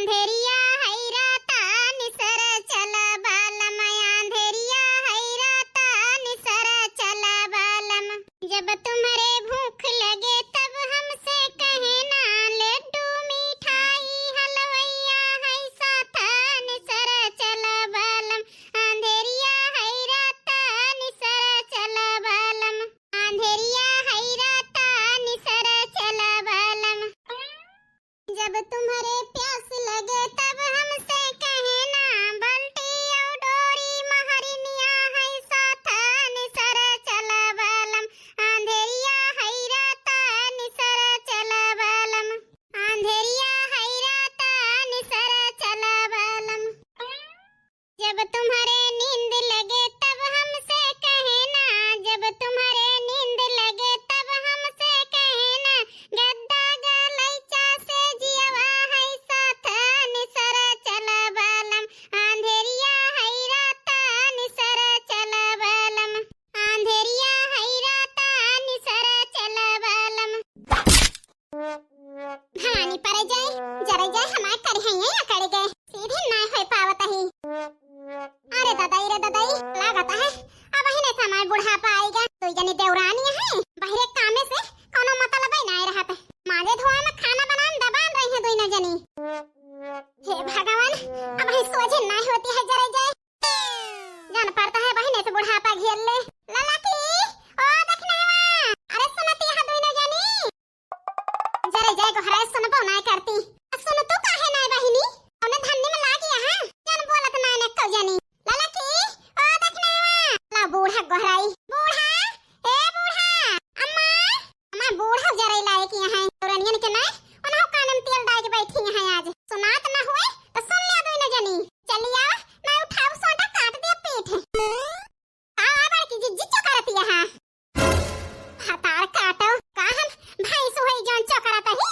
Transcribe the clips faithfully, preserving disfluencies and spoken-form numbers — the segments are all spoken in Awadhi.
अंधेरिया है राता निसर चला बालम, अंधेरिया है राता निसर चला बालम। जब तुम्हरे भूख लगे तब हमसे कहना, लड्डू मिठाई हलवैया है साथ निसर चला बालम। अंधेरिया है राता निसर चला बालम, अंधेरिया है राता निसर चला बालम। जब तुम्हरे प्यास लगे तब हमसे कहना, बाल्टी और डोरी महरिनिया है साथ निसर चला बालम। अंधेरिया है राता निसर चला बालम, अंधेरिया है राता निसर चला बालम। जब तुम्हरे नींद लगे तब हमसे कहना, जब तुम्हरे नींद लगे तब हमसे कहना, गद्दा गलैचा से जियवा है साथ निसर चला बालम। अंधेरिया है राता निसर चला बालम, अंधेरिया है राता निसर चला बालम। भवानी परे जाए, जरे जाए, हमार करिहैया अकड़ गए, सीधे नाय होय पावत ही। अरे ददाई रे ददाई, लागत है अबहिने से हमार बुढ़ापा आइगा। दुई जनी देवरानी है, बहिरे कामे से कौनो मतलब ही नाय रहत। माजे धोए में, खाना बनाए में दबान रही है दुई न जनी। हे भगवान, अबही सोझे नाय होती है जरे जाए। जान पड़ता है बहिने से बुढ़ापा घेर ले। ललकी, ओ दखिनवा, अरे सुनती है दुई न जनी। जरे जाए गोहराए सुनबो नाय करती। आ सुन तू काहे नाय बहिनी? कौने धन्नी में लागी यहाँ? जौन बोलत नाय ने कौ जानी। ललकी, ओ दखिनवा। ला बूढ़ा गोहराई। बूढ़ा, ए बूढ़ा। अम्मा, अम्मा बूढ़ा जरे लाए की यहाँ। रनियन के नाय, उन्हों कानन तेल डाल के बैठी यहाँ आज। सुनात ना हुए, तो सुन लिया दुई न जनी। चली आवा, नाय उठाऊ सोटा काट दिया पीठ। आ, आ बड़की जिज्जी चोकरतिया है। हतार काटो, का हम भैंस होई जौन चोकरत ही?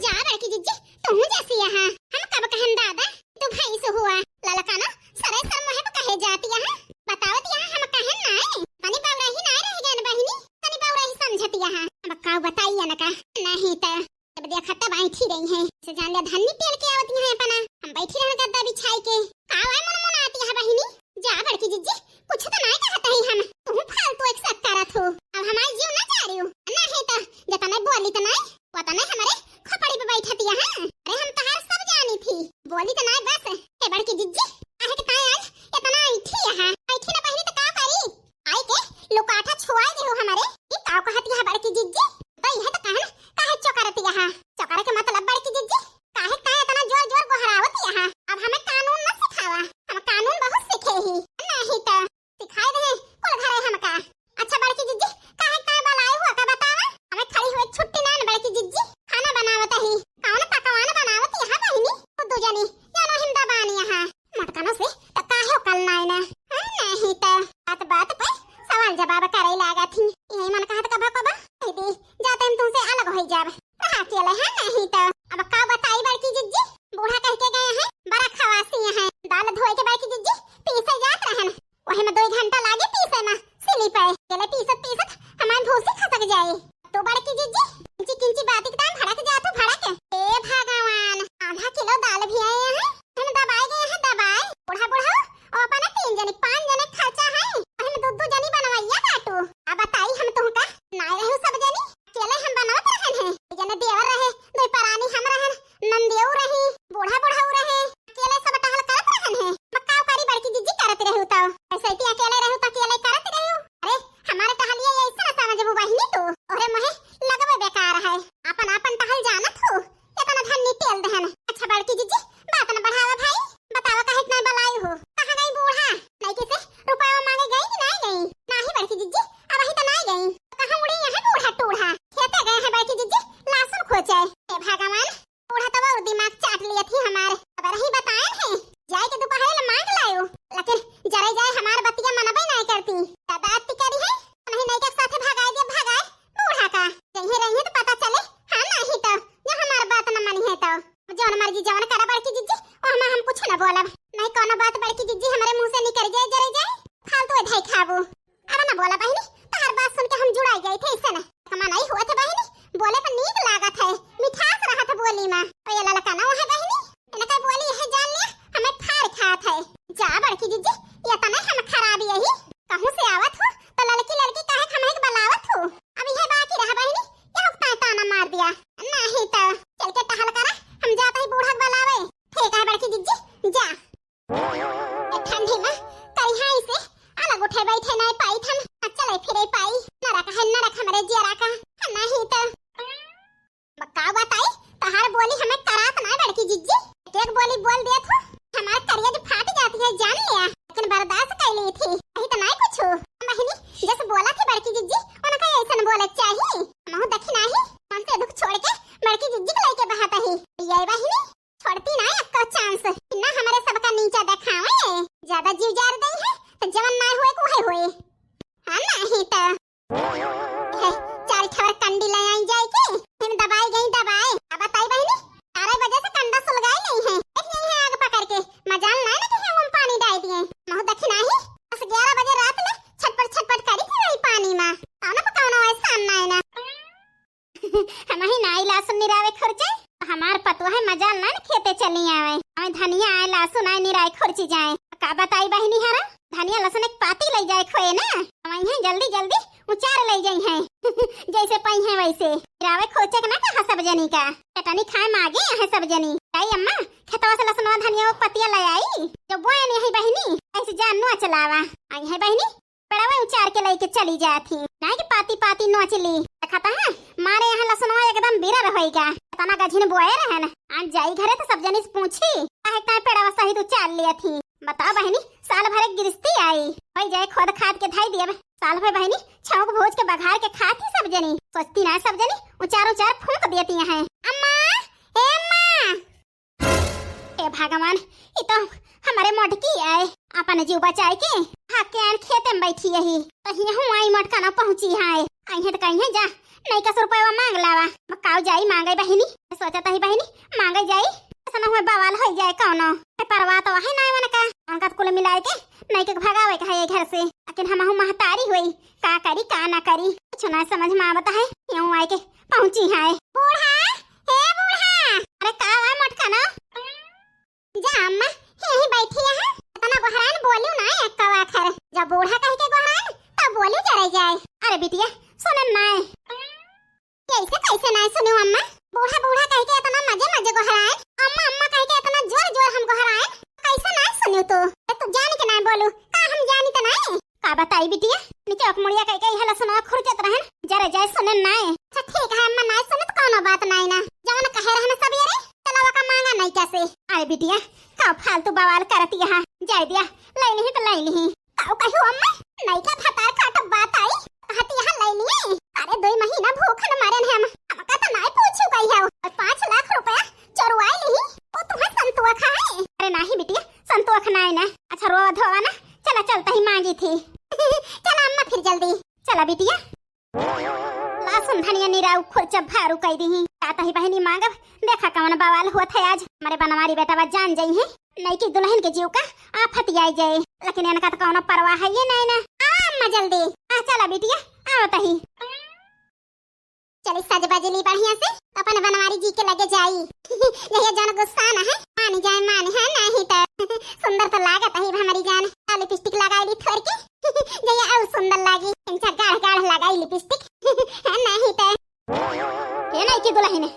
जा बड़की जिज्जी, तू जैसी यहाँ, हम कब कहन दादा, तू भैंस हुआ। ललका ना, सरे सर मुहे पे कहे जाती यहाँ। बतावत यहाँ हम कहन नाय, तनी बौराही नाय रह गए बहिनी, तनी बौराही समझत यहाँ। अब का बताइए न का, नहीं तो जब देखा तब ऐठी रही है, से जान ले धन्नी तेल के आवत यहाँ अपना। हम बैठी रहन गद्दा बिछाई के। का वाय मन मन आती है बहिनी? जा बड़की जिज्जी, कुछ तो नाय कहत ही हम। तू फालतू एक सब करत हो। अब हमारी जीव ना जा रही हो। नहीं तो जतने बोली तो नाय, वतने हमारे खोपड़ी पे बैठती है। अरे हम तहार सब जानी थी। बोली तो नाय बस। हे बड़की जिज्जी, आहे के ताय आज इतना ऐठी यहाँ। ऐठी ना बहिनी तो का करी? आई के लुकाठा छुआई देहु हमरे। ई का कहत यहाँ बड़की जिज्जी? तो यह तो कहन काहे चोकरत यहाँ? चोकर के मतलब बड़की जिज्जी, काहे ताय इतना जोर जोर गोहरावत यहाँ? अब हमें कानून न सिखावा, हम कानून बहुत सीखे ही। नहीं तो सिखाई दे कुल घरे हमका। अच्छा बड़की जिज्जी, काहे ताय बलाए हुआ का बतावा? हमें खड़ी हुए छुट्टी ना न बड़की जिज्जी, खाना बनावत ही। कौन पकवान बनावत यहाँ बहिनी? खुद दू जनी, जानो हिंदा बानी यहाँ। मटकनो से त काहे कल नाय ना? हाँ, नहीं त बात बात पे सवाल जवाब करे लागत ही। यही मन कहत कबा कबा, "दीदी, जाते हम तुमसे अलग होई जाब। रहा अकेले, हाँ, नहीं त।" अब का बताई बड़की जिज्जी, बूढ़ा कह के गए हैं, बड़ा खवासी हैं। दाल धोए के बड़की जिज्जी पीसे जात रहन, वही में दो घंटा लागे पीसे में, सिली पे। अकेले पीसत पीसत हमार भूसी खसक जाए। तू बड़की जिज्जी, किंची किंची बात एकदम भड़क जात हो, भड़क। ए भगवान, आधा किलो दाल भी आए हैं, हम दबाए गए हैं, दबाए। बूढ़ा बूढ़ा, और अपने तीन जने, पाँच जने खर्चा है, और हम दू दू जनी बनवैया बाटू। अब बताई हम तुमका, नाय रहू सब जनी, अकेले हम बनवत रहन हैं। जने देवर रहे, दो परानी हम रहन, नंदियो रही, बूढ़ा बूढ़ा रहे, अकेले सब टहल करत रहन हैं। मैं का करी बड़की जिज्जी करत रहू तो, ऐसे ही अकेले रहू तो अकेले करत रहू। अरे हमारे टहलिया ये ऐसे ना समझबू बहिनी तू। अरे मोहे लगबे बेकार है। आपन आपन टहल जानत हो। इतना धन्नी तेल दहन। अच्छा बड़की जिज्जी, बात न बढ़ावा भाई। बतावा काहे इतना बलाई हो? कहाँ गई बूढ़ा? लइके से रुपया मांगे गई कि नहीं गई? नाही बड़की जिज्जी, अबही तो नहीं गई। कहाँ उड़ी यहाँ बूढ़ा टूढ़ा? खेते गए हैं बड़की जिज्जी, लहसुन खोचे। हे भगवान, बूढ़ा तो और दिमाग चाट लिया थी हमार। अब रही बताए है, जाए के दोपहर ले मांग लायो, लेकिन जरे जाए हमार बतिया मनबे नहीं करती। दादा अति करी है, नहीं नहीं के साथे भगाए दे, भगाए बूढ़ा का। जइहे रही तो पता चले, हाँ नहीं तो, जो हमार बात न मानी है तो। जौन मर्जी जौन करा बड़की जिज्जी, ओहमा हम कुछ न बोलब। नहीं कोनो बात बड़की जिज्जी हमरे मुंह से निकल जाए, जरे जाए, फालतू है धाई खाबू। अब न बोला बहिनी, तोहर बात सुन के हम जुड़ाई गई थे, ऐसे न। कमा नहीं हुआ थे बहिनी, बोले पर नीक लागत है, मिठास रहत है बोली में। तो ये ललका ना है बहिनी, जान ना खेते चली आवे। हमें धनिया आए, लहसुन आए, निराई खुरची जाए। का बताई बहिनी हरा, धनिया लहसुन एक पाती लइ जाए खोए ना। हम इहें जल्दी जल्दी उचार लइ जाई हैं। जैसे पई हैं वैसे। रावे खोचे के ना कहा सब जनी का। चटनी खाए मागे हैं सब जनी। जाई अम्मा, खेतवा से लहसुनवा धनिया वो पतिया लइ आई। जो बोए नहीं है बहिनी, ऐसे जान नुआ चलावा। आई है बहिनी, पेड़वा उचार के लइके चली जात ही। नाहीं कि पाती पाती नोच ली। देखत है, मारे यहाँ लहसुनवा एकदम बिरर होइगा। इतना गझिन बोए रहन। आज जाई घरे तो सब जनी से पूछी, काहे ताए पेड़वा सहित उचार लिया थी। बताओ बहिनी, साल भर एक गिरस्ती आई, होई जाए खोद खाद के धाई दियब। साल भर बहिनी छौंक भोज के बघार के खात ही सब जनी। सोचती ना सब जनी उचार उचार फूंक देती हैं। अम्मा, ए अम्मा, ए भगवान, ई तो हमरे मोटकी आए। अपन जीव बचाए के भाग के आन खेते में बैठी यही। तो हियाँ हूँ आई मोटका ना पहुँची है। आई है तो कहीं है जा, नहीं कस रुपया मांग लावा। अब काऊ जाई मांगे बहिनी। सोचत ही बहिनी, मांगे जाई। ऐसा ना हुए बवाल हो जाए कौनो। ए परवा तो है ना उनका। उनका तो कुल मिलाए के नहीं के भगावे के है ये घर से। लेकिन हम हूँ महतारी हुई, का करी का ना करी, कुछ ना समझ में आवत है। यूं आए के पहुँची है। बूढ़ा, हे बूढ़ा। अरे का हुआ मोटका ना? जा अम्मा, यहीं बैठी है। इतना गोहराइन बोलियो ना एक्का आखर। जब बूढ़ा कह के गोहराइन, तब बोलियो जरे जाए। अरे बिटिया, सुनन नाय। कैसे, कैसे नाय सुनियो अम्मा? बूढ़ा, बूढ़ा कह के इतना मजे, मजे गोहराइन। अम्मा, अम्मा कह के इतना जोर, जोर हम गोहराइन। कैसे नाय सुनियो तू? ए, तू जान के नाय बोलू। का हम जानी त नाय? का बताई बिटिया? नीचे अक मुड़िया कह के यह लहसुनवा खुरचत रहन। जरे जाए सुनन नाय। अच्छा ठीक है अम्मा, नाय सुनत कौनो बात नाय ना। जवन कहे रहन सब ये रे, चला वका मांगा नाय कैसे। अरे बिटिया, का फालतू बवाल करत यहाँ। जाए दिया, लइ लिही त लइ लिही। काऊ कहियो अम्मा, नइका भतार काटब बात आई, कहत यहाँ लइ लिही। अरे दुइ महीना भूखन मरन हम, हमका त नाय पूछू कही है। और पाँच लाख रुपया चोरवाई लिही, वो तुम्हें संतोख है? अरे नाही बिटिया, संतोख नाय ना। अच्छा रोवा धोवा ना, चला चलता ही मांगी थी। चला अम्मा फिर जल्दी। चला बिटिया। लहसुन धनिया निराऊ खुरचा भारू कई दिही। का तही बहिनी मांगब, देखा कवन बवाल हुआ था आज। हमरे बनवारी बेटा बा जान जाई है, नईकी दुल्हन के जीव का आफत आई जाए, लेकिन इनका तो कौनो परवाह है ये नहीं ना। आ अम्मा जल्दी, आ चला बिटिया, आओ तही। चली सज बजली बढ़िया से, अपन बनवारी जी के लगे जाई। जहिया जन गुस्सा ना है, मान जाए मान है, नहीं तो सुंदर तो लागत है हमारी जान। आ लिपस्टिक लगाई ली थोड़ के, जहिया और सुंदर लागी, इनका गाढ़ गाढ़ लगाई लिपस्टिक। है नहीं तो। ये नईकी दुल्हन है।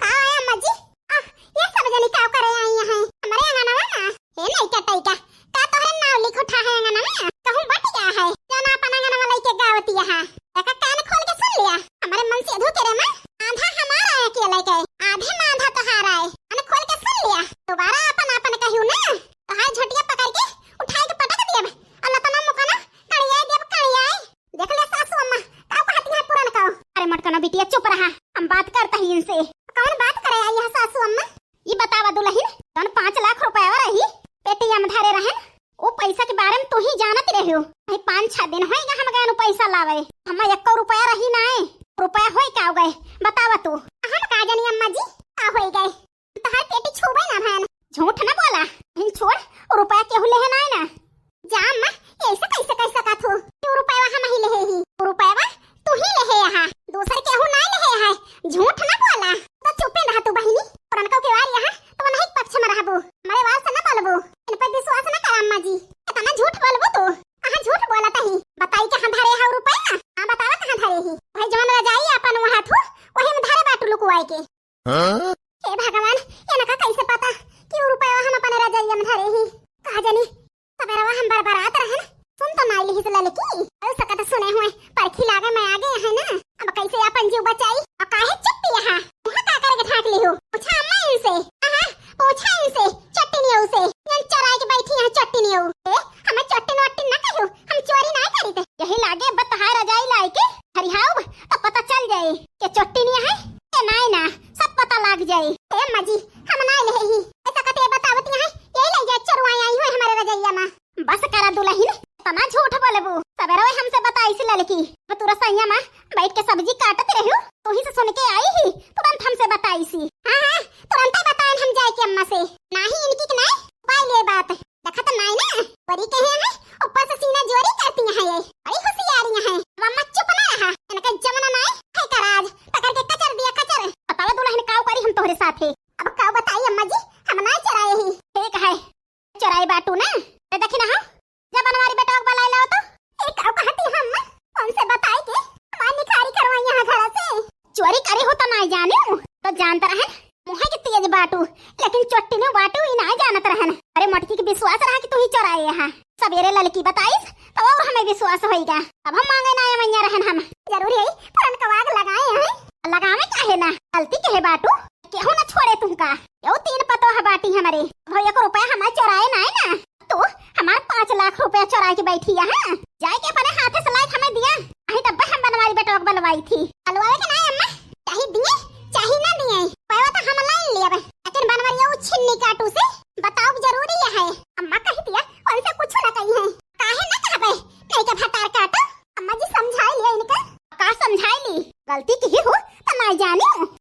का है अम्मा जी? आ, ये सब जनी का करे आई हैं? हमारे आंगनवा ना। हे नईका टईका, का तोहरे नाव लिख उठा है अंगना में? कहूँ बट गया है, जाना अपन अंगना में लइके गावती है। एका कान खोल के सुन लिया, हमारे मन से धोके रे माँ, आधा हमारा है के लइके, आधे में आधा तोहारा है। कान खोल के सुन लिया, दोबारा अपन अपन कहियो ना, तो हाय झटिया पकड़ के उठाए के पटक दियब, और लतना मुकना कड़ियाए दियब, कड़ियाए। देख ले सासू अम्मा, का कहती है पुरन का? अरे मटकना बिटिया चुप रहा, हम बात करता ही इनसे। कौन बात करे आई है सासू अम्मा? ई बतावा दुल्हन, जौन पाँच लाख रुपया रही, पेटीएम धरे रहन, उ पैसा के बारे में तू ही जानत रहियो। अरे पाँच छह दिन होइगा हम गए नु पैसा लावे, हम एको रुपया रही नाय, रुपया होई का गए, बतावा तू। हम का जानी अम्मा जी, का होई गए, तहार पेटी छुबे ना भैन। झूठ ना बोला, हिन छोड़, रुपया केहू लेहे नाय ना। जा अम्मा, ऐसे कैसे कह सकत हो? तू रुपया हम ही लेहे ही, रुपया तू ही लेहे यहाँ, दूसर केहू नाय लेहे है। झूठ ना बोला। तो चुपे रह तू बहिनी, पुरनको के वार यहाँ तो नहीं पक्ष में रहबू, हमारे वार से ना बोलबू। इन पर विश्वास ना कर अम्मा जी, इतना झूठ बोलबू तू। कहाँ झूठ बोलत ही? बताई कहाँ धरे है रुपया? हाँ बतावा कहाँ धरे ही? भाई जौन रजाई अपन वहाँ थू, वही में धरे बाटू लुकुआई के। हाँ? हे भगवान, इनका कैसे पता कि उ रुपया हम अपन रजइया में धरे ही? का जानी, सबेरवा हम बरबरात रहन, सुन तो नाई लिहिस ललकी। अउ सकत सुने हुए, परखी लागे में आगे है ना, अब कैसे अपन जीव बचाई? और काहे चुप्पी यहाँ? यहाँ का करे के ढाक लिहू? पूछा अम्मा इनसे, हाँ, पूछा इनसे, चट्टी नियऊ से, यहाँ चराई के बैठी यहाँ चट्टी नियऊ। ए, हमें चट्टी नट्टी ना कहू, हम चोरी ना करी थे। यही लागे बतहार रजाई लाई के हरिहाऊ तो पता चल जाए। के चोट्टी नहीं है, के नाई ना, सब पता लाग जाए। ए अम्मा जी, हम नाई लेहे ही। ऐसा कते बतावती हैं, यही ले जा चोरवाई आई हुए हमारे रजइया मा। बस करा दुल्हन, इतना झूठ बोलबू। सबेरे हमसे बताइस ललकी, अब तू रसोइया मा बैठ के सब्जी काटत रहू, तू ही से सुन के आई ही, तुरंत हमसे बताइसी। हाँ, हाँ, तुरंत ही बताएन हम जाए के अम्मा से। नाही इनकी के नाई, पाई ले बात। देखत नाई ना, बड़ी कहे हैं, ऊपर से सीना जोरी करती हैं ये। बड़ी होशियारी हैं। अब अम्मा चुप ना रहा, इनका जमना नाई है का राज, पकड़ के कचर दिया कचर। बतावा दुल्हन काऊ करी हम तोहरे साथे। आई अम्मा जी, हम नाहीं चोराए ही। ठीक है, चोराए बाटू ना? तो देखी ना हो, जब बनवारी बेटवा के बुलाए लाओ तो। ए, का कहती हम? उनसे बताई के हमार निखारी करवाई यहाँ घर से। चोरी करे हो तो नाहीं जाने हो, तो जानत रहन, मुँह के तेज बाटू, लेकिन चोट्टी में बाटू ही नाहीं जानत रहन। अरे मोटकी के विश्वास रहा कि तू ही चोराए हा। सवेरे ललकी बताइस, तो और हमें विश्वास होइगा। अब हम माँगे ना आए मैया रहन हम। जरूरी है, पुरनकवा के लगाए हैं। लगावे काहे ना, गलती के है बाटू, केहू ना छोड़े तुमका। यो तीन पतोह बाटी हमरे, अब एक रुपया हमार चोराए ना है ना। तू हमार पाँच लाख रुपया चोराए के बैठी है, हाँ? जाए के अपने हाथे से लाए के हमें दिया। अही तब हम बनवारी बेटवा के बलवाई थी। बलवावे के ना अम्मा, चाहे दिए, चाहे ना दिए, पैवा तो हम लाइन लेबे। लेकिन बनवरिया उ छिन्नी काटू से बताओ जरूरी है। अम्मा कही दिया, उनसे कुछ ना कही है। काहे ना कहबे, नहीं के भतार काटो। अम्मा जी समझाई लिया इनका। का समझाई ली? गलती की हो तो ना जाने।